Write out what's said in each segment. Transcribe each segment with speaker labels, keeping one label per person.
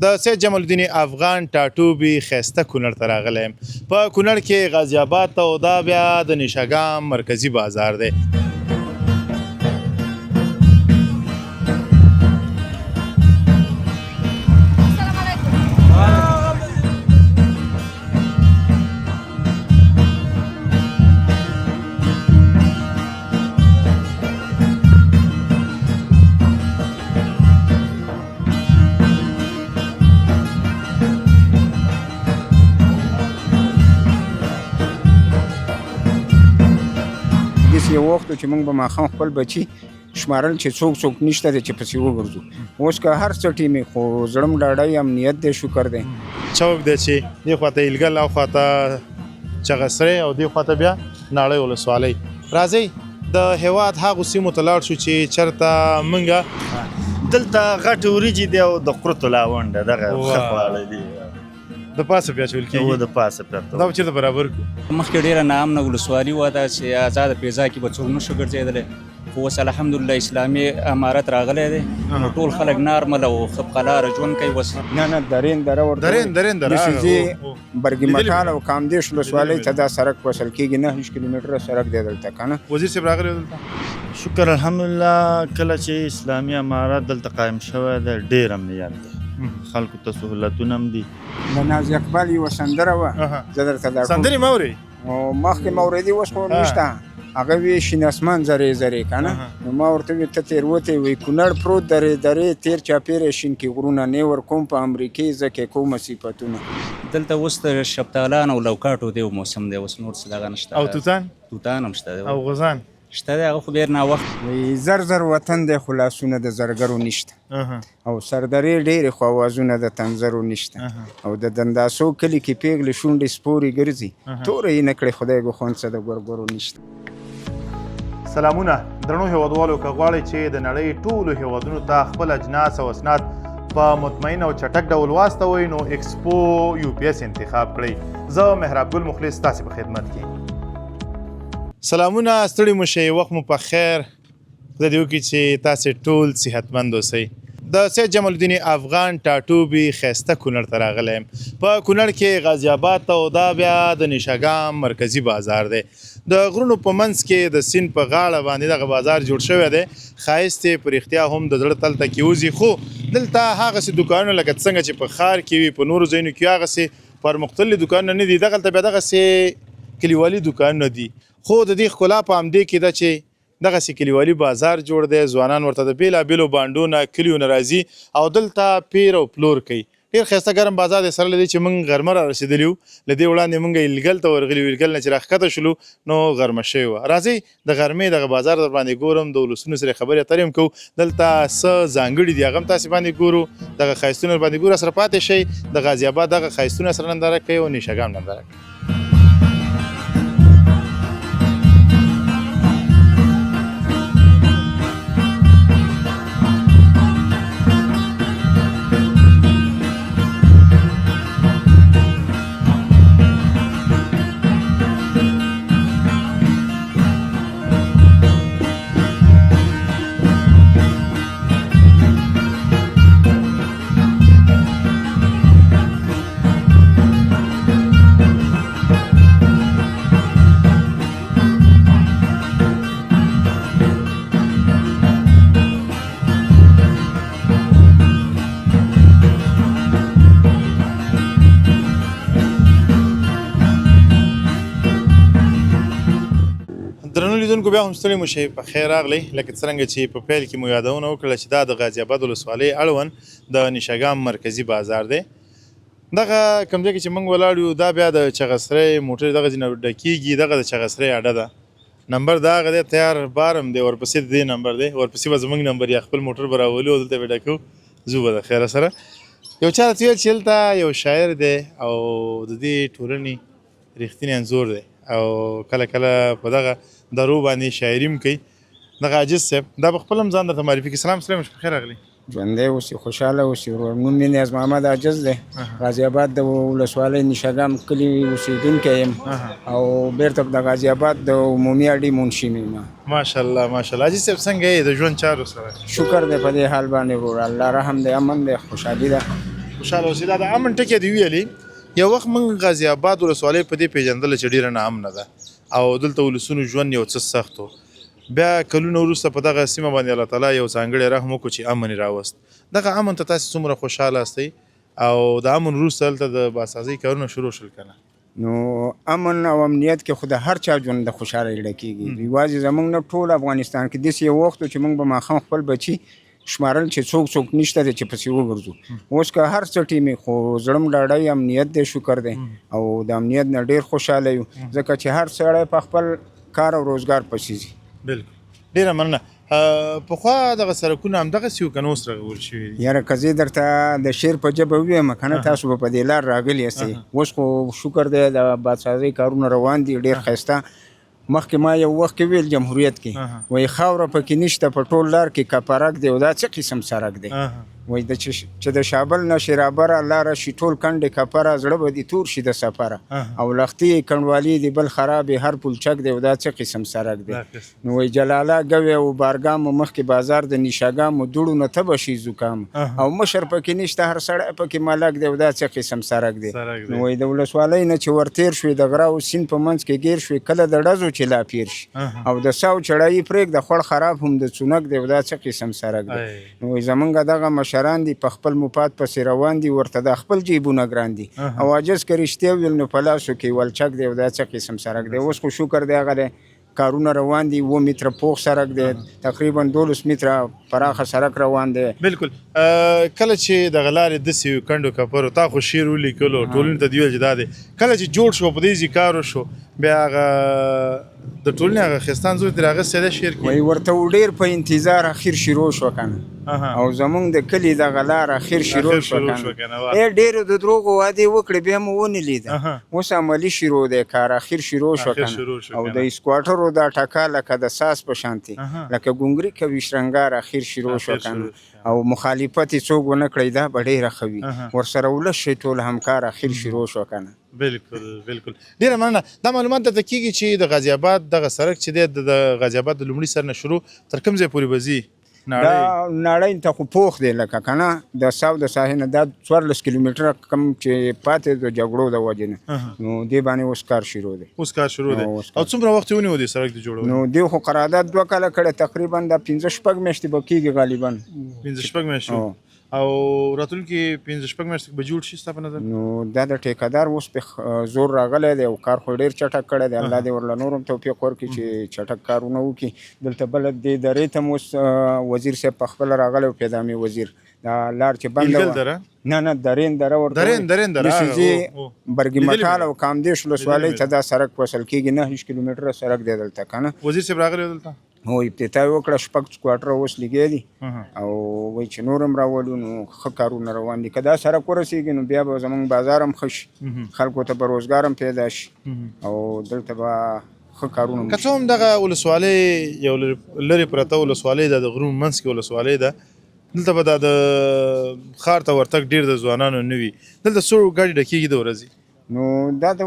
Speaker 1: د سید جمال الدین افغان ټاټوبي ښایسته کونړ ته راغلی یم. په کونړ کې غازي آباد ته، او دا بیا د نیشاګام مرکزي بازار دی.
Speaker 2: داسې یو وخت و چې موږ به ماښام خپل بچي شمارل چې څوک څوک نشته دی چې پسې وګرځو. اوس که هر څه ټیم خو زړه مو ډاډه وي، امنیت دی، شکر دی.
Speaker 1: چوک دی چې دې خواته ایلګل او خواته چغسرې او دې خواته بیا ناړۍ ولسوالۍ. راځئ د هیواد هغو سیمو ته لاړ شو چې چرته مونږه
Speaker 3: دلته غټې وریجې دي او د قرتو لاونډه دغه ښه خواړه دي.
Speaker 1: د پاسه پې اچول کېږي.
Speaker 3: او د پاسه پرته.
Speaker 1: دا به چېرته برابر کړو؟
Speaker 4: مخکې ډېره ناامنه ولسوالي وه، دا چې ازاده فضا کې به څوک نه شو ګرځېدلی، خو اوس الحمدلله اسلامي امارت راغلی دی، نو ټول خلک نارمل او ښه په قلاره ژوند کوي اوس.
Speaker 2: نه نه، درین دره ورته
Speaker 1: درین درین دره
Speaker 2: داسې ځي برګي مټال او کامدېش ولسوالۍ ته دا سړک وصل کېږي. 29 کیلومتره سړک دی دلته که نه.
Speaker 1: وزیر صاحب راغلی دلته؟
Speaker 3: شکر الحمدلله، کله چې اسلامي امارت دلته قایم شوی دی ډېر امنیت دی، خلکو ته سهولتونه هم دي.
Speaker 2: د ناز اقبال یوه سندره وه، زه درته دا
Speaker 1: سندرې مه اورې؟
Speaker 2: مخکې مې اورېدې، اوس خو نشته. هغه وی شین اسمان زرې زرې که نه، نو ما ورته وی ته تېروتې، وی کونړ پروت درې درې، تېر چاپېره شینکي غرونه، نه ورکوم په امریکې زه کې کومه صفتونه.
Speaker 4: دلته اوس د شفتالان او لوکاټو دیو موسم دی، اوس نور څه دغه نشته.
Speaker 1: او توتان؟
Speaker 4: توتان هم شته دی.
Speaker 1: او غوزان
Speaker 4: شته دی، هغه خو ډېر ناوخت.
Speaker 2: وی زر زر وطن دی خو لاسونه د زرګرو نشته، او سردرې ډېرې خو اوازونه د تنظرو نشته، او د دنداسو کلي کې پېغلې شونډې سپورې ګرځي، تورې یې نه کړې خدای ګو څه د ګورګورو نشته.
Speaker 1: سلامونه درنو هیوادوالو، که غواړئ چې د نړۍ ټولو هیوادونو ته خپل اجناس او اسناد په مطمئن او چټک ډول واستوئ، نو ایکسپو یو پي اس انتخاب کړئ. زه محراب ګل مخلص ستاسې په خدمت کې. سلامونه، ستړي مو شئ، وخت مو په خیر. خدای دې وکړي چې تاسې ټول صحتمند اوسئ. د سید جمال الدین افغان ټاټوبي ښایسته کونړ ته راغلی یم. په کونړ کې غازي آباد ته، او دا بیا د نیشاګام مرکزي بازار دی. د غرونو په منځ کې د سیند په غاړه باندې دغه بازار جوړ شوی دی. ښایست یې په رښتیا هم د زړه تل ته کېوځي، خو دلته هغسې دوکانونه لکه څنګه چې په ښار کې وي، په نورو ځایونو کې هغسې پرمختللي دوکانونه نه دي. دغلته بیا دغسې کلیوالي دوکانونه دي، خو د دې ښکلا په همدې کې ده چې دغسې کلیوالي بازار جوړ دی. ځوانان ورته د بېلابېلو بانډو نه، کلیو نه راځي او دلته پیر او پلور کوي. ډېر ښایسته ګرم بازار دی. سره له دې چې موږ غرمه را رسېدلي وو، له دې وړاندې موږ ایلګل ته ورغلي وو، ایلګل نه چې راښکته شولو نو غرمه شوې وه. راځئ د غرمې دغه بازار در باندې ګورم، د ولسونو سره خبرې اترې هم کوو. دلته څه ځانګړي دي هغه هم تاسې باندې ګورو، دغه ښایستونه در باندې ګورو. سره پاتې شئ، د غازي آباد دغه ښایستونه سره ننداره کوي او نیشاګام ننداره کوي. درنو لیدونکو، بیا هم ستړي مو شئ، په خیر راغلئ. لکه څرنګه چې په پیل کې مو یادونه وکړه چې دا د غازي آباد ولسوالۍ اړوند د نیشاګام مرکزي بازار دی. دغه کوم ځای کې چې موږ ولاړ یو، دا بیا د چغسرې موټر دغه ځای نه ډکېږي. دغه د چغسرې اډه ده، نمبر دا هغه دی، تیار بار هم دی، ورپسې د دې نمبر دی، ورپسې به زموږ نمبر یا خپل موټر به راولو او دلته به ډکو، ځو به د خیره سره. یو چا راته ویل چې دلته یو شاعر دی او د دې ټولنې رښتینی انځور دی او کله کله په دغه درو باندې شاعري هم کوي. دغه عاجز صاحب دا به خپل هم ځان درته معرفي کړي. سلام، سلام، په خیر راغلی.
Speaker 2: ژوندی اوسې، خوشحاله اوسې ورور. نوم مې نیاز محمد عاجز دی، غازي آباد د ولسوالۍ نیشاګام کلي اوسېدونکی یم او بېرته د غازي آباد د عمومي اډې منشي مې یم.
Speaker 1: ماشاءالله ماشاءالله. عاجز صاحب څنګه یې د ژوند چارو سره؟
Speaker 2: شکر دی په دې حال باندې ورور، الله رحم دی، امن دی، خوشحالي ده.
Speaker 1: خوشاله اوسې. دا د امن ټکی دی ویلي. یو وخت موږ غازي آباد ولسوالۍ په دې پېژندله چې ډېره ناامنه ده او دلته ولسونو ژوند یو څه سخت و. بیا کلونه وروسته په دغه سیمه باندې الله تعالی یو ځانګړی رحم وکړو چې امن یې راوست. دغه امن ته تاسې څومره خوشاله یاستئ او د امن وروسته دلته د بازسازۍ کارونه شروع شول که نه؟
Speaker 2: نو امن او امنیت کې خو د هر چا ژوند د خوشحالۍ ډکېږي، یوازې زمونږ نه، ټول افغانستان کې داسې یو وخت و چې مونږ به ماښام خپل بچي شمارل چې څوک څوک نشته دی چې پسې وګرځو. اوس که هر څه ټیمې خو زړه مو ډاډه وي، امنیت دی، شکر دی، او د امنیت نه ډېر خوشحاله یو، ځکه چې هر سړی په خپل کار او روزګار پسې ځي.
Speaker 1: بالکل، ډېره مننه. پخوا دغه سرکونه همدغسې وو که نه اوس رغول شوي دي؟
Speaker 2: یاره که زه درته د شعر په ژبه ووایم که نه، تاسو به په دې لار راغلي یاستئ. اوس خو شکر دی د بادسازۍ کارونه روان دي ډېر ښایسته. مخکې ما یو وخت کې ویل جمهوریت کې، وایي خاوره پکې نشته په ټول لار کې کپرک دی او دا څه قسم سرک دی؟ وایي د چې د شابل نه شیرابره لاره شي ټول کنډې کپره، زړه به دې تور شي د سفره، او لښتې یې کنډوالې دي بل خرابې هر پلچک دی او دا څه قسم سرک دی؟ نو وایي جلاله ګوی او بارګام مخکې بازار د نیشاګام دوړو نه تبه شي زکام، او مشر پکې نشته هر سړی پکې ملک دی او دا څه قسم سرک دی؟ نو وایي د ولسوالۍ نه چې ورتېر شوې د غره او سیند په منځ کې ګیر شوې، کله د ډزو چې لا پیر شي، او د ساو چړایي پرېږده خوړ خراب هم د څونک دی او دا څه قسم سرک دی؟ نو وایي زمونږ دغه مشران دي په خپل مفاد پسې روان دي، ورته دا خپل جیبونه ګران دي، او عاجز که رښتیا ویل نو په لاسو کې ولچک دی او دا څه قسم سرک دی؟ اوس خو شکر دی هغه دی کارونه روان دي، 7 متره پوخ سرک دی، تقریبا 12 متره پراخه سرک روان دی.
Speaker 1: بالکل. کله چې دغه لارې داسې کندو کپرو، تا خو شعر ولیکلو ټولنې ته دې ویل چې دا دی، کله چې جوړ شو په دې ځای کار وشو، بیا هغه د ټولنې هغه ښایسته انځور ترې راغستی دی شعر کې.
Speaker 2: وایي ورته و ډېر په انتظار اخر شروع شوه که نه، او زمونږ د کلي دغه لار اخر شروع شوه که نه. ای ډېرو د دروغو وعدې وکړې بیا مو ونه لیده، اوس عملي شروع دی کار، اخر شروع شوه که نه. او د اسکواټرو دا ټکا لکه د ساز په شانتې لکه ګونګري کوي شرنګار، اخر شروع شوه که نه. او مخالفت یې څوک ونه کړی دا به ډېره ښه وي، ورسره ولس شي ټول همکار، اخر شروع شوه که نه.
Speaker 1: بالکل بالکل، ډېره مننه. دا معلومات درته کېږي چې د غازي آباد دغه سرک چې دی د غازي آباد د لومړي سر نه شروع تر کوم ځای پورې به ځي؟
Speaker 2: دا ناړۍ ته خو پوخ دی لکه که نه، د ساو د ساحې نه دا 14 کیلومتره کم چې پاتې د جګړو د وجې نه، نو دې باندې اوس کار شروع دی.
Speaker 1: اوس کار شروع دی. او څومره وخت یې ونیو دې سړک د جوړولو؟
Speaker 2: نو دې خو قرارداد 2 کاله کړی، تقریبا دا 5-6 میاشتې به کېږي غالبا.
Speaker 1: 5-6 میاشتې. او راتلونکي 5-6 میاشتې به جوړ شي ستا په نظر؟
Speaker 2: نو دا د ټیکهدار اوس په زور راغلی دی او کار خو ډېر چټک کړی دی، الله دې ورله نور هم توفیق ورکړي چې چټک کارونه وکړي. دلته بله دې درې ته هم اوس وزیر صاحب په خپله راغلی او پیدامي وزیر، دا لار چې بنده وه.
Speaker 1: دره؟
Speaker 2: نه نه، درین دره ورته
Speaker 1: درین، درین دره،
Speaker 2: داسې ځي برګي مټال او کامدېش ولسوالۍ ته دا سړک وصل کېږي، 9 کیلومتره سړک دی دلته که نه.
Speaker 1: وزیر صاحب راغلی دلته؟
Speaker 2: هو، افتتاح یې وکړه، 6 کوارټره اوس لګیا دي او وایي چې نور هم راولو، نو ښه کارونه روان دي. که دا سړک ورسېږي نو بیا به زمونږ بازار هم ښه شي، خلکو ته به روزګار هم پیدا شي او دلته به ښه کارونه
Speaker 1: که څه هم دغه ولسوالۍ یو لرې پرته ولسوالۍ ده، د غرونو منځ کې ولسوالۍ ده، دلته به دا د ښار ته ورتګ ډېر د ځوانانو نه وي. دلته څو ګاډي ډکېږي د ورځې؟
Speaker 2: نو دا د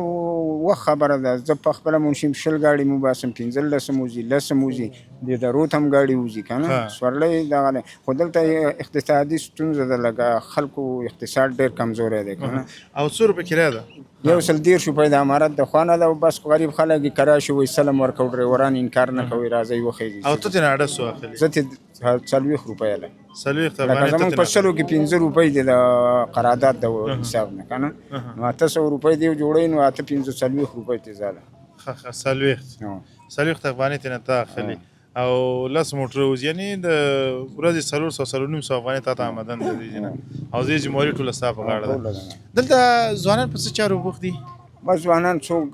Speaker 2: وخت خبره ده. زه په خپله منشي یم، 20 ګاډي مو باسم، 15 هم وځي، 10 هم وځي، د درو ته هم ګاډي وځي که نه، سورلۍ دغه دی. خو دلته اقتصادي ستونزه ده، لکه خلکو اقتصاد ډېر کمزوری دی که نه.
Speaker 1: او څو روپۍ کرایه ده؟
Speaker 2: 130 روپۍ د امارت د خوا نه ده، او بس غریب خلک یې که راشي وایي سلم ورکړو، ډریوران انکار نه کوي، راځئ وخېږئ.
Speaker 1: او ته ترې اډه څو اخلې؟
Speaker 2: زه ترې 40 روپۍ له.
Speaker 1: 40
Speaker 2: لکه
Speaker 1: افغانۍ
Speaker 2: زمونږ په سلو کې 5 روپۍ دی د قرارداد د حساب نه که نه، نو 800 روپۍ دی جوړوي، نو 8 5 40 روپۍ ترې ځاله.
Speaker 1: ښه ښه، 40 افغانۍ ترې نه تا اخلي او 10 موټر وځي، یعنې د ورځې 400 450 افغانۍ تا ته آمدن دی دې ځای نه، او دې ذمهواري ټوله ستا په غاړه ده. دلته ځوانان په څه چارو بوخت دي؟
Speaker 2: بس ځوانان څوک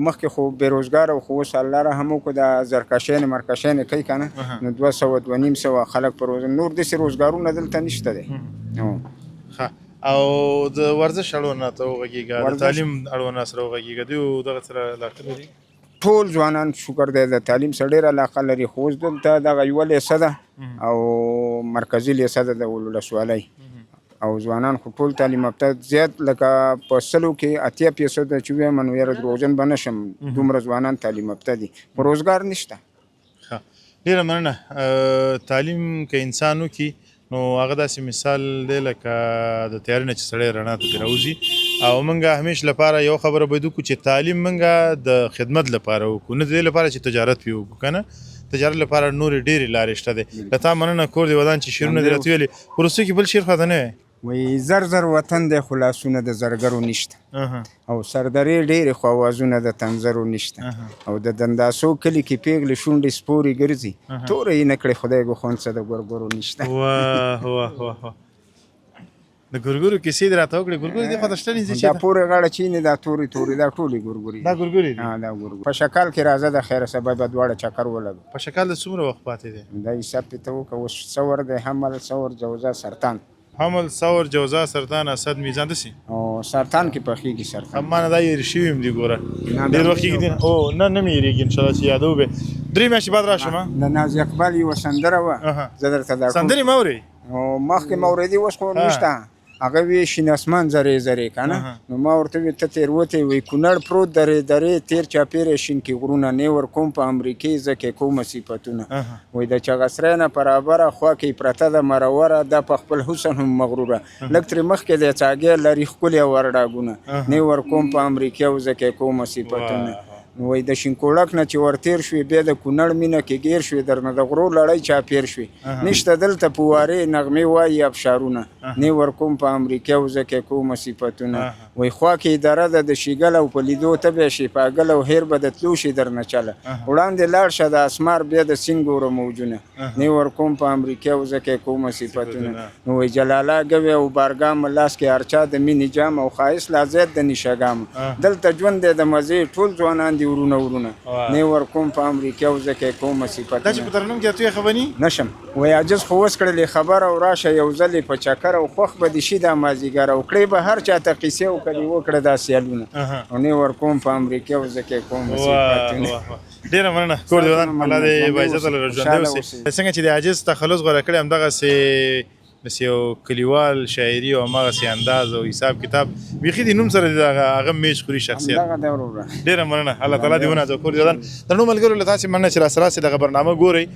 Speaker 2: مخکې خو بې روزګاره وو، خو اوس الله رحم وکړو دا زرکشیانې مرکشیانې کوي که نه، نو 200 250 خلک په روزګار، نور داسې روزګارونه دلته نشته دی.
Speaker 1: ښه، او د ورزش اړوند راته وغږېږه، د تعلیم اړوند را سره وغږېږه، دوی دغه سره علاقه لري؟
Speaker 2: ټول ځوانان شکر دی د تعلیم سره ډېره علاقه لري، خو اوس دلته دغه یوه لیسه ده او مرکزي لیسه ده د ولسوالۍ، او ځوانان خو ټول تعلیم یافته زیات، لکه په سلو کې 80% چې وایم نو یاره دروغجن به نه شم، دومره ځوانان تعلیم یافته دي، خو روزګار نشته.
Speaker 1: ښه، ډېره مننه. تعلیم که انسان وکړي نو هغه داسې مثال دی لکه د تیارې نه چې سړی رڼا ته راوځي. او موږ همیش لپاره یو خبره باید وکړو چې تعلیم موږ د خدمت لپاره وکړو، نه د دې لپاره چې تجارت پرې وکړو، که نه تجارت لپاره نورې ډېرې لارې شته دی. له تا مننه، کور دې ودان چې شعرونه دې راته ویلي. وروستیو کې بل شعر خو راته نه وایې؟
Speaker 2: وایي زر زر وطن دی خو لاسونه د زرګرو نشته، او سردرې ډېرې خو اوازونه د تنظرو نشته، او د دنداسو کلي کې پېغلې شونډې سپورې ګرځي، توره یې نه کړې خدای ګو څه د ګورګورو نشته.
Speaker 1: واه واه واه واه، د ګورګورو کیسې دې راته وکړې. ګورګورې دې خواته شته نږدې؟
Speaker 2: دا پورې غاړه چینې دا تورې تورې دا ټولې ګورګورې.
Speaker 1: دا ګورګورې دي؟
Speaker 2: دا ګورګورې. په شکال کې راځه د خیره سبا به دواړه چکر ولګو.
Speaker 1: په شکال د څومره وخت پاتې دی؟
Speaker 2: دا حساب پې ته وکړه، اوس ثور دی، حمل، ثور، جوزا، سرطان.
Speaker 1: حمل، ثور، جوزا، سرطان، اسد، میزان داسې؟
Speaker 2: او سرطان کې پخېږي سرطان.
Speaker 1: ما نه دا هېر شوي هم دي، ګوره ډېر وخت کېږي. او نه نه مې هېرېږي، انشاءالله چې یادوو به. 3 میاشتې بعد راشم.
Speaker 2: د ناز اقبال یوه سندره وه، زه درته دا
Speaker 1: سندرې مه اورې؟
Speaker 2: مخکې مې اورېدې، اوس خو نشته. هغه وی شین اسمان زرې زرې که نه، نو ما ورته وی ته تېروتې، وی کونړ پروت درې درې، تېر چاپېره شینکي غرونه، نه ورکوم په امریکې ځکه کومه صفتونه، وی د چغسرې نه برابره خوا کې پرته ده مروره، دا په خپل حسن هم مغروره، لږ ترې مخکې دی څاګی لري ښکلي ورداګونه، نه ورکوم په امریکې او ځکه کومه صفتونه. وای د شینکوړک نه چې ورتیر شوې، بیا د کونړ مینه کې ګیر شوې، درنه د غرو لړۍ چاپیر شوې، نشته دلته پوارې نغمې وایي ابشارونه، نه ورکوم په امریکا او ځکه کومه صفتونه. وای خوا کې دره ده د شیګل او په لیدو ته به شي پاګل او هیر به د تلو شي درنه چله، وړاندې لاړ شه د اسمار بیا د سیند ګوره موجونه، نه ورکوم په امریکا او ځکه کومه صفتونه. نو وای جلاله ګوې او بارګام لاس کې ارچا د مینې جام او ښایست لا زیات د نشهګام، دلته ژوند دی د مزې ټول ځوانان دي ورونه ورونه، نه ورکوم په امریکا او ځکه کومه صفتونه.
Speaker 1: دا چې په ترنم کې اتوې خبرې
Speaker 2: نشم. وای عاجز خو اوس کړلې خبر او راشه یو ځل په چکر او خوښ به دې شي دا مازدیګر، او کړې به هر چا ته قیصې او که دې وکړه دا سیالونه، او نه ورکوم په امریکا او ځکه کومه صفتونه.
Speaker 1: ډېره مننه، کور دې ودان، الله دې باعزته لره ژوندی اوسې. څنګه چې د عاجز تخلص غوره کړی، همدغسې داسې یو کلیوال شاعري او هماغسې انداز او حساب کتاب بیخي د نوم سره د هغه میچ خوري شخصیت. ډېره مننه، الله تعالی دې ونازوه، کور دې ودان. درنو ملګرو له تاسې مننه چې راسره راسئ دغه برنامه ګورئ.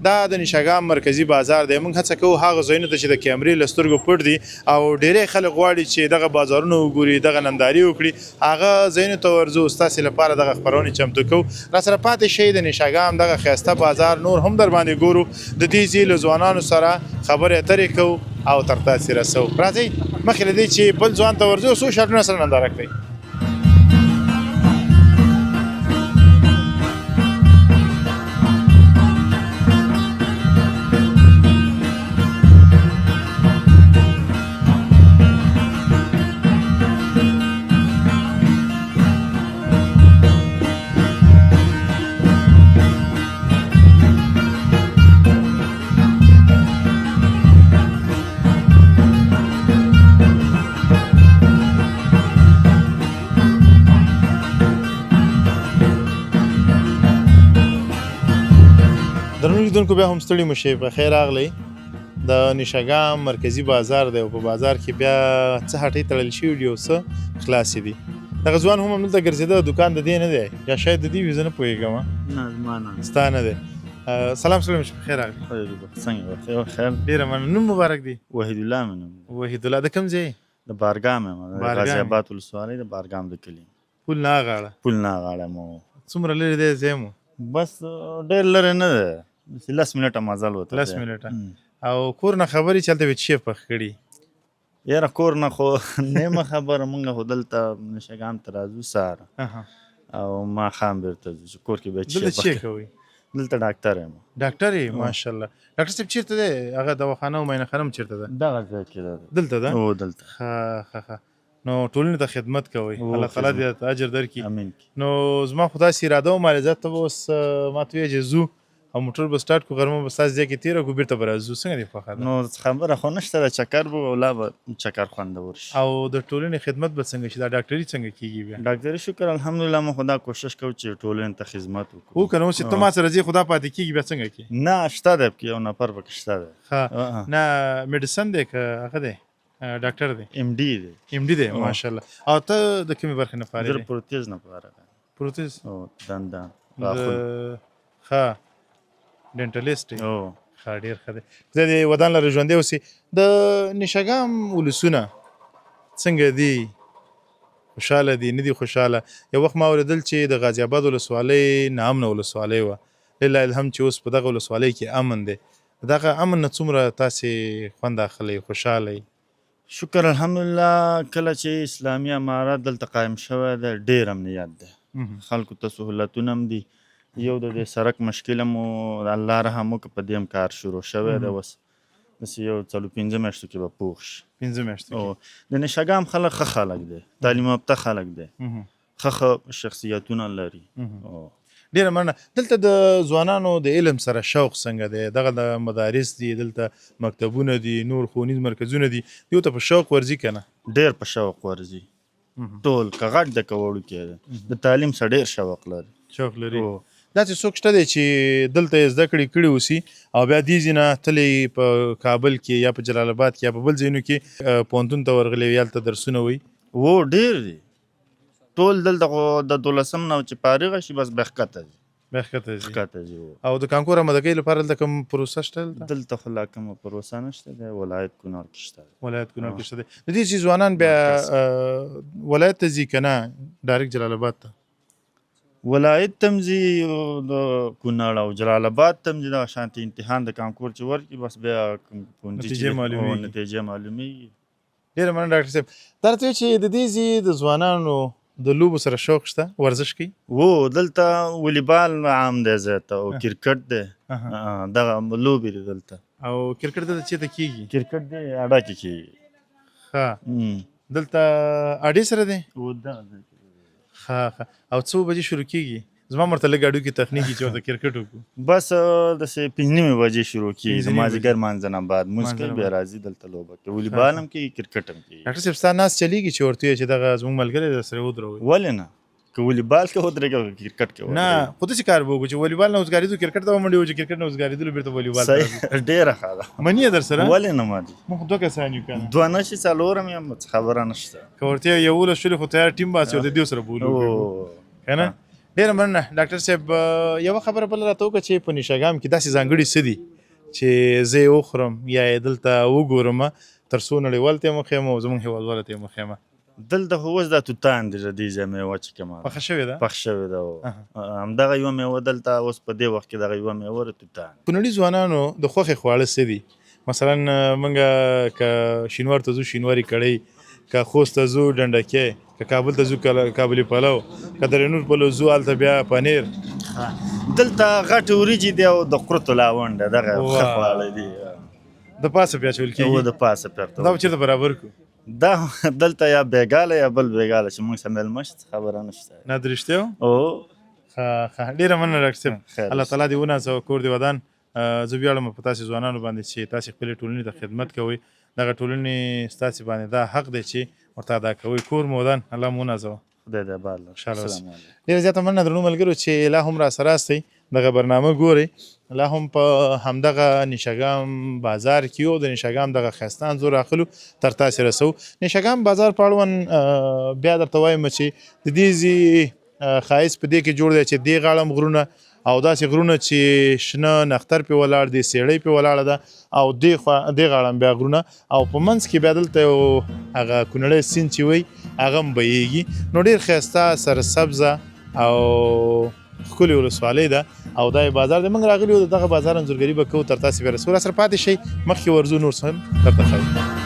Speaker 1: دا د نشاګام مرکزي بازار دی. موږ هڅه کوو هغه ځایونو ته چې د کیمرې له سترګو پټ دي او ډېری خلک غواړي چې دغه بازارونه وګوري، دغه نندارې وکړي، هغه ځایونو ته ورځو. ستاسې لپاره دغه خپرونې چمتو کوو. راسره پاتې شئ. د نشاګام دغه ښایسته بازار نور هم در باندې ګورو، د دې ځای له ځوانانو سره خبرې اترې کوو او تر تاسې رسوو. راځئ مخکې له دې چې بل ځوان ته ورځو، څو شرټونه سره ننداره کړئ. درنو لیدونکو بیا هم ستړي مه شئ، په خیر راغلئ. د نشاګام مرکزي بازار دی او په بازار کې بیا څه هټۍ تړل شوي دي او څه خلاصې دي. دغه ځوان هم همدلته ګرځېده، دوکان د دې نه دی یا شاید د دې وي، زه نه پوهېږم.
Speaker 3: نه زما نه،
Speaker 1: ستا نه دی. سلام سلام، په خیر راغلئ.
Speaker 3: څنګه خیر؟
Speaker 1: ډېره مننه. نوم مبارک دی؟
Speaker 3: وحید الله مې نوم دی.
Speaker 1: وحید الله د کوم ځای؟
Speaker 3: د بارګام یم، د غازي اباد ولسوالۍ د بارګام د کلي.
Speaker 1: پول نه غاړه؟
Speaker 3: پول نه غاړه مو.
Speaker 1: څومره لرې دی ځای مو؟
Speaker 3: بس ډېر لرې نه دی، 10 منټه مزل ورته.
Speaker 1: 10 منټه. او کور نه خبرې چې هلته به څه پخ کړي؟
Speaker 3: یاره کور نه خو نیمه خبره، مونږ خو دلته نشهګام ته راځو سهار او ماښام بېرته ځو، چې کور کې به
Speaker 1: دلته څه کوئ؟
Speaker 3: دلته ډاکټر یم.
Speaker 1: ډاکټر یې؟ ماشاءالله. ډاکټر صاحب چېرته دی؟ هغه دواخانه او معاینه خانه هم چېرته ده؟
Speaker 3: دغه ځای کې ده.
Speaker 1: دلته ده؟
Speaker 3: هو دلته.
Speaker 1: ښه ښه ښه. نو ټولنې ته خدمت کوئ، الله تعالی دې درته اجر درکړي.
Speaker 3: امین.
Speaker 1: نو زما خو داسې اراده وه مالې ته به اوس ما ته ویې چې ځو او موټر به سټارټ کړو، غرمه به ستاسې ځای کې تېره کړو، بېرته به راځو. څنګه دې خوښه ده؟
Speaker 3: نو خبره خو نشته ده، چکر به او لا به چکر خوندور شي.
Speaker 1: او د ټولنې خدمت به څنګه شي؟ دا ډاکټري څنګه کېږي بیا؟
Speaker 3: ډاکټري شکر الحمدلله، موږ خو دا کوشش کوو چې ټولنې ته خدمت وکړو.
Speaker 1: هو که نه اوس چې ته ما سره ځې خو دا پاتې کېږي، بیا څنګه کېږي؟
Speaker 3: نه شته دی پکې، یو نفر پکې شته دی.
Speaker 1: ښه، نه میډیسن دی که هغه دی؟ ډاکټر دی؟
Speaker 3: ایم ډي دی.
Speaker 1: ایم ډي دی، ماشاءالله. او ته د کومې برخې نه فارغ
Speaker 3: زه
Speaker 1: یې؟
Speaker 3: پروتیز نه فارغ یم.
Speaker 1: پروتیز؟
Speaker 3: او دندان.
Speaker 1: ښه، ډنټلیست یې. ښه، ډېر ښه دی. خدای دې ودان لره، ژوندی اوسې. د نشګام ولسونه څنګه دي؟ خوشحاله دي، نه دي خوشحاله؟ یو وخت ما اورېدل چې د غازي آباد ولسوالۍ ناامنه ولسوالۍ وه، لله الحمد چې اوس په دغه ولسوالۍ کې امن دی. دغه امن نه څومره تاسې خوند اخلئ، خوشحاله یئ؟
Speaker 3: شکر الحمدلله، کله چې اسلامي امارت دلته قایم شوی دی، ډېر امنیت دی، خلکو ته سهولتونه هم دي. یو د دې سرک مشکل هم و، الله رحم وکړه، په دې هم کار شروع شوی دی. اوس داسې یو 4-5 میاشتو کې به پوخ شي.
Speaker 1: 5 میاشتو کې.
Speaker 3: د نشګام خلک ښه خلک دی، تعلیم یافته خلک دی، ښه ښه شخصیتونه لري.
Speaker 1: ډیره مننه. دلته د ځوانانو د علم سره شوق څنګه دی؟ دغه د مدارس دي، دلته مکتبونه دي، نور ښوونیز مرکزونه دي، دیو ته په شوق ورځي که نه؟
Speaker 3: ډیر په شوق ورځي ټول، که غټ دی که وړوکی دی، د تعلیم سره ډیر شوق لري.
Speaker 1: شوق لري. داسې څوک شته دی چې دلته یې زده کړې کړې اوسي او بیا دې ځای نه تللی په کابل کې یا په جلال آباد کې یا په بل ځایونو کې پوهنتون ته ورغلی وي، هلته درسونه وایي؟
Speaker 3: وو، ډېر دي. ټول دلته خو د دولسم نه چې فارغه شي، بس بیا ښکته ځي.
Speaker 1: بیا ښکته ځي.
Speaker 3: ښکته ځي.
Speaker 1: او د کانکور آمادګۍ لپاره دلته کوم پروسه شته؟ دلته
Speaker 3: دلته خو لا کومه پروسه نشته دی، ولایت کونړ کې شته.
Speaker 1: ولایت کونړ کې شته دی. د دې چې ځوانان بیا ولایت ته ځي که نه ډایرکټ جلال آباد ته؟
Speaker 3: ولایت ته هم ځي، د کونړ او جلال آباد ته هم ځي. دغه شانتې امتحان د کانکور چې ورکړي، بس بیا کوم پوهنځي چې
Speaker 1: نتیجې معلومېږي.
Speaker 3: نتیجې معلومېږي.
Speaker 1: ډېره مننه ډاکټر صاحب. دا راته وایي چې د دې ځای د ځوانانو د لوبو سره شوق شته، ورزش کوي؟
Speaker 3: وو، دلته والیبال عام دی زیاته او کرکټ دی، دغه لوبې دي دلته.
Speaker 1: او کرکټ دلته چېرته کېږي؟
Speaker 3: کرکټ دی اډه کې کېږي.
Speaker 1: ښه، دلته اډې سره دی؟
Speaker 3: و، دغه ځای کې.
Speaker 1: ښه ښه. او څو بجې شروع کېږي؟ زما ورته لږ اډو کې تخنیکي چې ورته کرکټ وکړو.
Speaker 3: بس داسې 5:30 بجې شروع کېږي، د
Speaker 1: 5:30
Speaker 3: مازدیګر مانځه نه بعد مونځ
Speaker 1: مانځه
Speaker 3: کوي،
Speaker 1: نه
Speaker 3: بیا
Speaker 1: بعد.
Speaker 3: راځي دلته لوبه کوي، والیبال هم کېږي، کرکټ هم کېږي.
Speaker 1: ډاکټر صاحب، ستا ناس چلېږي چې ورته ووایې چې دغه زموږ ملګری در سره ودروئ؟
Speaker 3: ولې نه، که والیبال کې ودرېږي او که کرکټ کې
Speaker 1: نه،
Speaker 3: ودرېږي.
Speaker 1: خو داسې کار به وکړو چې والیبال نه وزګارېدو کرکټ ته به منډې وهو، چې کرکټ نه وزګارېدلو بېرته والیبال ته
Speaker 3: صحیح،
Speaker 1: راځو.
Speaker 3: ډېره ښه ده.
Speaker 1: مني یې در سره؟
Speaker 3: ولې نه مني؟
Speaker 1: موږ خو دوه کسان یو که نه؟
Speaker 3: دوه نه شي، څلور هم یم، څه خبره نشته.
Speaker 1: که ورته وایې 11 شولې خو تیار ټیم باسي او د دې سره به ولوبېږو که نه؟ ډېره مننه ډاکټر صاحب. یوه خبره بله راته وکړه چې په نشاګام کې داسې ځانګړي څه دي چې زه یې وخورم یا یې دلته وګورم، تر څو نړیوال ته یې وښیم او زموږ هېوادوالو ته یې وښیم؟
Speaker 3: دلته خو اوس دا توتان دي، د دې ځای مېوه چې کومه ده.
Speaker 1: پخه شوې ده؟
Speaker 3: پخه شوې ده. همدغه یوه مېوه دلته اوس په دې وخت کې دغه یوه مېوه ده، توتان.
Speaker 1: کونړي ځوانانو د خوښې خواړه څه دي؟ مثلا موږ که شینوار ته ځو شینواري کړۍ، که خوست ته ځو ډنډکی، که کابل ته ځو کابلي پلو، که درې نور پلو ځو هلته بیا پنیر.
Speaker 3: دلته غټې وریجې دي او د قرتو لاونډ ده، دغه ښه خواړه دي.
Speaker 1: د پاسه پې اچول کېږي؟
Speaker 3: هو، د پاسه پې ورته.
Speaker 1: دا به چېرته برابر کړو؟
Speaker 3: دا دلته یا بېګاله یا بل بېګاله چې موږ سره مېلمه شي، څه خبره نشته.
Speaker 1: نه، د رښتیا؟
Speaker 3: او
Speaker 1: ښه ښه، ډېره مننه ډاکټر صاحب.
Speaker 3: خیر
Speaker 1: الله
Speaker 3: اوسې.
Speaker 1: تعالی دې ونازوه، کور دې ودان. زه ویاړم په تاسې ځوانانو باندې چې تاسې خپلې ټولنې ته خدمت کوئ. دغه ټولنې ستاسې باندې دا حق دی چې ورته ادا کوئ. کور مو ودان، الله مو ونازوه.
Speaker 3: خدای دې آباد لره.
Speaker 1: خوشحاله اوسئ.
Speaker 3: السلام علیکم.
Speaker 1: ډېره زیاته مننه درنو ملګرو چې لا هم را سره یاستئ، دغه برنامه ګورئ. لا هم په همدغه نشاګام بازار کې یو، د نشاګام دغه ښایسته انځور راخلو تر تاسې رسوو. نشاګام بازار په اړوند بیا درته وایم چې د دې ځای ښایست په دې کې جوړ دی چې دې غاړه هم غرونه او داسې غرونه چې شنه نختر پې ولاړ دي، څېړۍ پې ولاړه ده، او دې خوا دې غاړه هم بیا غرونه، او په منځ کې بیا دلته یو هغه کونړی سیند چې وایي هغه هم بهیږي. نو ډېر ښایسته سرسبزه او ښکلې ولسوالۍ ده او دا یې بازار دی. موږ راغلي یو، د دغه بازار انځورګري به کوو، تر تاسې به رسوو. راسره پاتې شئ، مخکې ورځو، نور څه هم درته ښایو.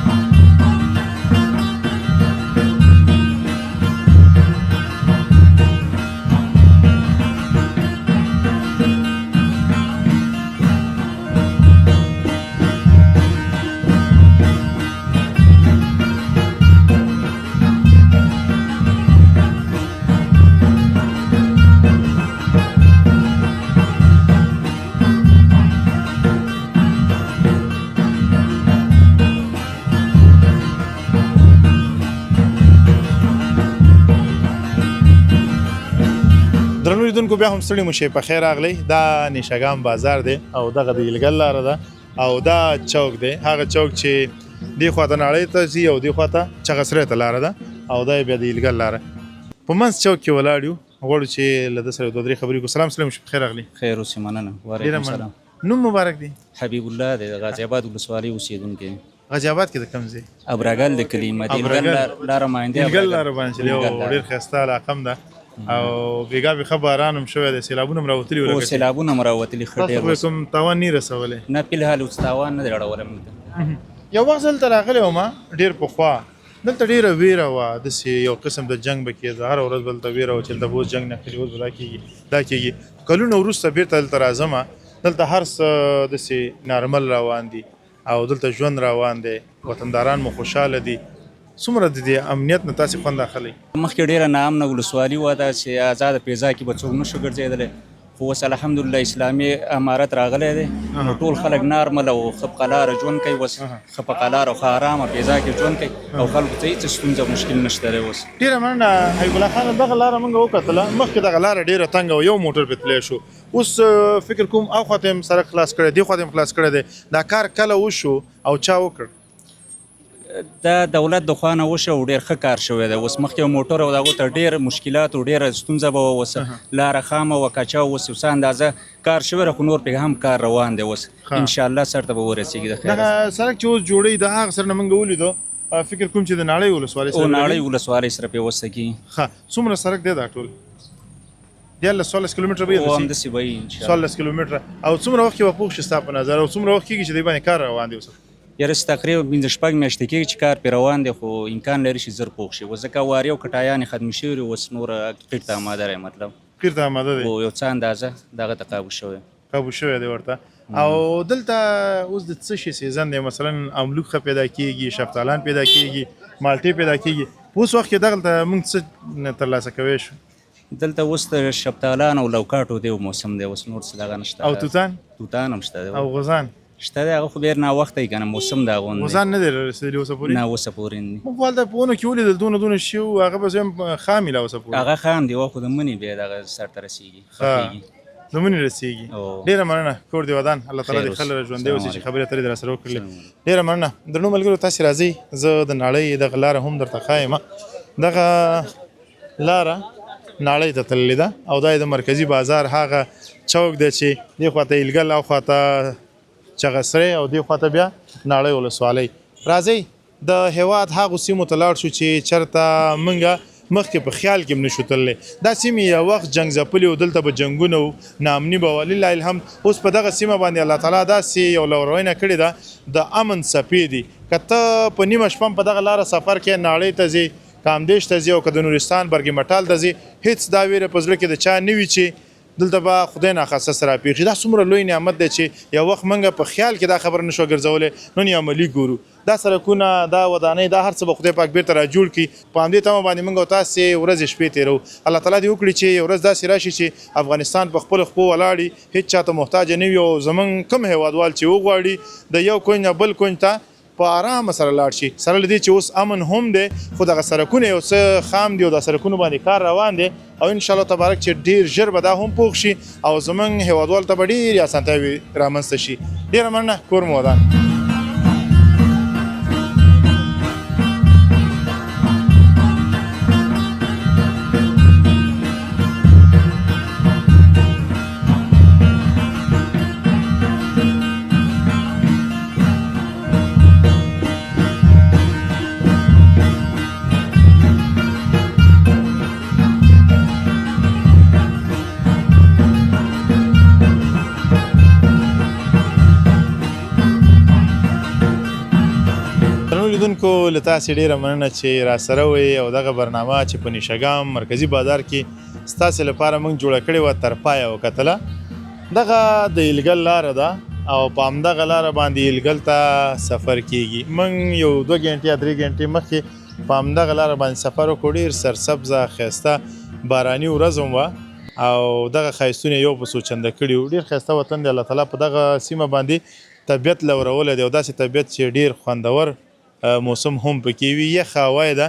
Speaker 1: درنو لیدونکو بیا هم ستړي مو شئ، په خیر راغلئ. دا نیشاګام بازار دی او دغه د ایلګل لاره ده او دا چوک دی، هغه چوک چې دې خواته ناړۍ ته ځي او دې خواته چغسرې ته لاره ده، او دا یې بیا د ایلګل لاره. په منځ چوک کې ولاړ یو، غواړو چې له ده سره دوه درې خبرې وکړو. سلام، سلام، په خیر راغلي.
Speaker 4: خیر اوسې، مننه.
Speaker 1: ډېره
Speaker 4: وعلیکم
Speaker 1: مننه.
Speaker 4: سلام.
Speaker 1: نوم مبارک دی؟
Speaker 4: حبیب الله دی، د غازي آباد ولسوالۍ اوسېدونکی.
Speaker 1: غازي آباد کې د کوم ځای؟
Speaker 4: ابرګل د کلي مدیلګل لاره ماینده.
Speaker 1: ایلګل لاره باندې چې یو ډېر ښایسته علاقه هم ده او بېګا بې ښه باران هم شوی دی، سیلابونه هم راوتلي وو.
Speaker 4: او سیلابونه هم راوتلي، ښه
Speaker 1: ډېر. تاسو کوم تاوان نه رسولی؟
Speaker 4: نه، فی الحال اوس تاوان نه دی اړولی موږ ته.
Speaker 1: یو وخت دلته راغلی وم ډېر پخوا، دلته ډېره ویره وه، داسې یو قسم د جنګ به کېده، هره ورځ به دلته ویره وه چې دلته به اوس جنګ نه کړي، اوس به دا کېږي دا کېږي. کلونه وروسته بېرته دلته راځم، دلته هر څه داسې نارمل روان دي او دلته ژوند روان دی، وطنداران مو خوشحاله دي. څومره د دې امنیت نه تاسې خوند اخلئ؟
Speaker 4: مخکې ډېره ناامنه ولسوالي وه دا چې ازاده فضا کې به څوک نه شو ګرځېدلی، خو اوس الحمدلله اسلامي امارت راغلی دی، نو ټول خلک نارمل او ښه په قلاره ژوند کوي. اوس ښه په قلاره او ښه ارامه فضا کې ژوند کوي او خلکو ته هېڅ ستونزه مشکل نشته دی اوس.
Speaker 1: ډېره مننه حبیب الله خان. دغه لاره موږ وکتله، مخکې دغه لاره ډېره تنګه وه، یو موټر پرې تللی شو. اوس فکر کوم او خواته هم سړک خلاص کړی، دې خواته هم خلاص کړی دی. دا کار کله وشو او چا وکړ؟
Speaker 4: دا دولت د خوا نه وشو او ډېر ښه کار شوی دی. اوس مخکې موټر او دغو ته ډېر مشکلات او ډېره ستونزه به وه، اوس لاره خامه وه، کچه اوس یو څه اندازه کار شوی دی، خو نور پرې هم کار روان دی. اوس انشاءالله سر ته به ورسېږي د خیره.
Speaker 1: دغه سړک چې اوس جوړوي د هغه سره نه موږ ولیدو، فکر کوم چې د ناړۍ ولسوالۍ
Speaker 4: سره، ناړۍ ولسوالۍ سره پیوسته کېږي.
Speaker 1: ښه، څومره سړک دی دا ټول؟ 13 14 کیلومتره به یې
Speaker 4: رسي؟ همداسې به وي
Speaker 1: انشاءالله 14 کیلومتره. او څومره وخت کې به پوخ شي ستا په نظر، او څومره وخت کېږي چې دې باندې کار روان دی اوس؟
Speaker 4: یاره تقریبا 5 شپږ میاشتې کېږي چې کار پرې روان دی، خو امکان لري چې زر پوخ شي. اوس ځکه وارې او کټایانې ختمې شوې، اوس نور قیر ته اماده دی، مطلب
Speaker 1: قیر ته اماده دی،
Speaker 4: یو څه اندازه دغه ته قابو شوی،
Speaker 1: قابو شوی دی ورته. او دلته اوس د څه شي season دی؟ مثلا املوک ښه پیدا کېږي، شفتالان پیدا کېږي، مالټې پیدا کېږي. په اوس وخت کې دغلته موږ څه ترلاسه کوی شو؟
Speaker 4: دلته اوس د شفتالان او لوکاټو دی موسم دی، اوس نور څه دغه نشته.
Speaker 1: او توتان؟
Speaker 4: توتان هم شته.
Speaker 1: او غوزان
Speaker 4: شته دی، هغه خو ډېر ناوخته دی که نه، موسم د هغو.
Speaker 1: غوزان نه دی رسېدلي اوسه پورې؟
Speaker 4: نه، اوسه پورې نه.
Speaker 1: موږ خو هلته په ونو کې ولیدل، دونه دونه شي وو، هغه به هم خام وي لا اوسه پورې.
Speaker 4: هغه خام دی، خو د مني بیا دغه سر ته رسېږي،
Speaker 1: ښه د مني رسېږي. ډېره مننه، کور دې ودان، الله تعالی دې ښه لره ژوندی اوسي چې خبرې اترې دې راسره وکړلې. ډېره مننه درنو ملګرو، تاسې راځئ زه د نړۍ دغه لاره هم درته ښایم. دغه لاره ناړۍ ته تللې ده او دا د مرکزي بازار هغه چوک دی چې دې خواته ایلګل او خواته چغسرې او دې خواته بیا ناړۍ ولسوالۍ. راځئ د هیواد هغو سیمو ته لاړ شو چې چېرته موږ مخکې په خیال کې هم نشو تللی. دا سیمې یو وخت جنګ ځپلې وو، دلته به جنګونه وو، ناامني به وه. لله الحمد اوس په دغه سیمه باندې الله تعالی داسې یو لوروینه کړې ده، د امن څپې دي. که ته په نیمه شپه هم په دغه لاره سفر کوې، ناړۍ ته ځې، کامدیش ته ځې او که د نورستان برګې مټال ته ځې، هیڅ دا ویره په زړه کې د چا نه وي چې دلته به خدای ناخواسته څه راپېښ شي. دا څومره لوی نعمت دی چې یو وخت موږ په خیال کې دا خبره نشو ګرځولی، نن یې عملي ګورو. دا سړکونه، دا ودانۍ، دا هر څه به خدای پاک بیرته را جوړ کړي. په همدې تمه باندې موږ او تاسې ورځې شپې تېروو. الله تعالی دې وکړي چې یو ورځ داسې راشي چې افغانستان په خپلو خپو ولاړ وي، هیڅ چا ته محتاج نه وي او زموږ کوم هیوادوال چې وغواړي د یو کونج نه بل کونج ته په آرامه سره لاړ شي. سره له دې چې اوس امن هم دی، خو دغه سرکونه یو څه خام دي او دا سرکونو باندې کار روان دی او ان شاء الله تبارک چې ډیر ژر به دا هم پوخ شي او زمونږ هیوادوالو ته به ډېرې اسانتیاوې رامنځته شي. ډېره مننه، کور مو ودان. درنو لیدونکو، له تاسې ډېره مننه چې راسره وئ او دغه برنامه چې په نیشګام مرکزي بازار کې ستاسې لپاره موږ جوړه کړې وه تر پایه وکتله. دغه د ایلګل لاره ده او په همدغه لاره باندې ایلګل ته سفر کیږي. موږ یو 2 ګنټې یا 3 ګنټې مخکې په همدغه لاره باندې سفر وکړو. ډېر سرسبزه ښایسته باراني ورځ هم وه او دغه ښایستونه یو په څو چنده کړي وو. ډېر ښایسته وطن دی، الله تعالی په دغه سیمه باندې طبیعت لورولی دی او داسې طبیعت چې ډېر خوندور موسم هم پکې وي. یخه هوا یې ده،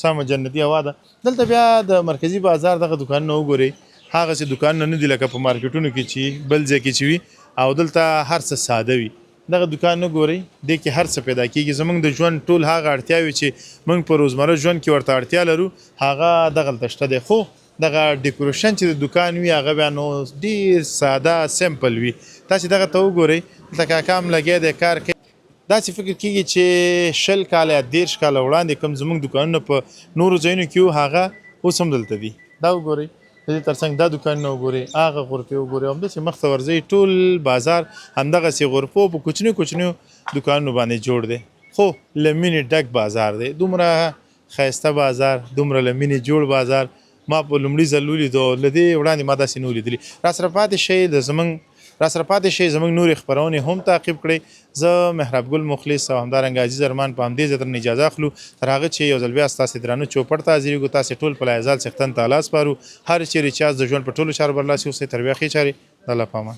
Speaker 1: سمه جنتي هوا ده. دلته بیا د مرکزي بازار دغه دوکانونه وګورئ، هغسې دوکانونه نه دي لکه په مارکیټونو کې چې بل ځای کې چې وي او دلته هر څه ساده وي. دغه دوکان نه ګورئ، دې کې هر څه پیدا کیږي. زمونږ د ژوند ټول هغه اړتیاوې چې موږ په روزمره ژوند کې ورته اړتیا لرو هغه دغلته شته دی. خو دغه ډیکوریشن چې د دوکان وي هغه بیا نو ډیر ساده سمپل وي. تاسو دغه ته وګورئ، دلته کاکا هم لګیا دی کار کوي. داسې فکر کیږي چې 20 کاله یا 30 کاله وړاندې کوم زموږ دوکانونه په نورو ځایونو کې وو هغه اوس هم دلته دي. دا وګورئ، د دې ترڅنګ دا دوکانونه وګورئ، هغه غرفې وګورئ، همداسې مخته ورځئ ټول بازار همدغسې غرفو په کوچنیو کوچنیو دوکانونو باندې جوړ دی، خو له مینې ډک بازار دی. دومره ښایسته بازار، دومره له مینې جوړ بازار ما په لومړي ځل ولیدو، له دې وړاندې ما داسې نه ولیدلي. را سره پاتې شئ، د زمونږ را سره پاتې شئ، زمونږ نورې خپرونې هم تعقیب کړئ. زه محراب ګل مخلص او همدارنګه عزیز ارمان په همدې ځای درنه اجازه اخلو تر هغه چې یو ځل بیا ستاسې درانه چوپړ ته حاضرېږو. تاسې ټول په لایزال څښتن تعالی سپارو. هر چیرې چې یاست د ژوند په ټولو چارو برلاسي اوسئ. تر بیا ښې چارې، د الله په امان.